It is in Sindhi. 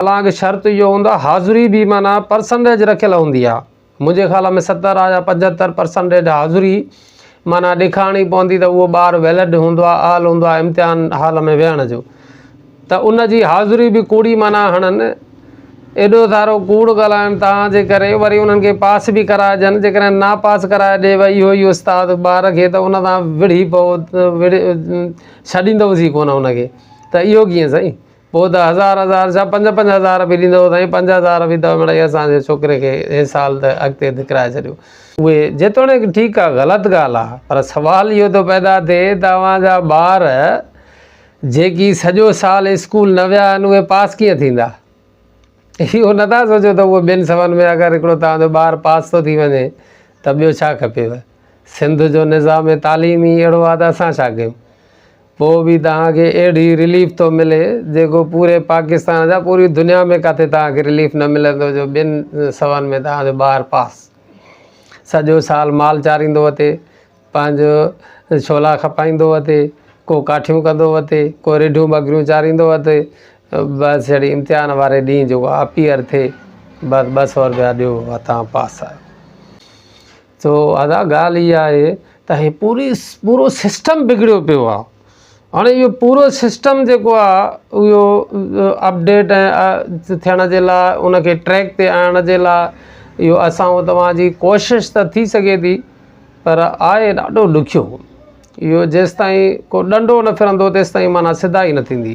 حالانڪ شرط اهو هوندو آهي حاضري به معنيٰ پرسنٽيج رکيل هوندي آهي منهنجي خيال ۾ 70 يا 75 پرسنٽيج حاضري معنيٰ ڏيکارڻي پوندي ته اهو ٻار ويلڊ هوندو آهي اهل هوندو آهي امتحان هال ۾ ويهڻ جو ته ان جي حاضري به ڪوڙي معنيٰ هڻن ايڏو سارو ڪوڙ ڳالهائن تان جي ڪري وري انهن کي پاس به ڪرائجن جيڪڏهن نا پاس ڪرائي ڏي ڀئي اهو ئي استاد ٻار کي ته ان سان وڙهي پئو وڙهي ڇڏيندوس ئي ڪونه ان کي ته اهو ڪيئن سائين پوء ته هزار هزار ڇا پنج پنج هزار به ڏيندو سائين 5000 به ته مڙئي اسان جي ڇوڪري کي هي سال ته اڳتي ڌڪرائي ڇڏيو. اهي جيتوڻيڪ ٺيڪ آ غلط ڳالهه آ پر سوال اهو ٿو پيدا ٿئي ته اوهان جا ٻار جيڪي سڄو سال اسڪول نه ويا آهن اهي پاس ڪيئن ٿيندا؟ اهو نه ٿا سوچو ته اهو ٻن سون ۾ اگر هڪڙو توهان جو ٻار پاس ٿو ٿي وڃي ته ٻيو ڇا کپيو؟ سنڌ جو نظام تعليم ئي اهڙو آ ته اسان ڇا ڪيون؟ پوء به توهان کي اهڙي رليف ٿو ملي جيڪو پوري پاڪستان جا پوري دنيا ۾ ڪاٿي توهان کي رليف نه ملندو جو ٻن سون ۾ توهان جو ٻار پاس سڄو سال مال چاريندو وتي پنهنجو ڇولا کپائيندو وتي ڪو ڪاٺيون ڪندو وتي ڪو رڍون ٻڪريون چاريندو وتي بس جهڙي امتحان واري ڏينهن جيڪو اپيئر ٿئي بس 200 روپيا ڏيو توهان پاس آهيو. سو ادا ڳالهه اها آهي ته هي پوري پورو سسٽم بگڙيو پيو آهي هاڻي اهو پورو سسٽم جيڪو آهي اهو اپڊيٽ ۽ ٿيڻ جي لاء ان کي ٽريڪ تي آڻڻ جي لاء اهو اسان و توهان جي ڪوشش ته ٿي سگهي ٿي پر آهي ڏاڍو ڏکيو اهو جيستائين ڪو ڏنڊو نه ڦرندو تيستائين معنيٰ سڌائي نه ٿيندي.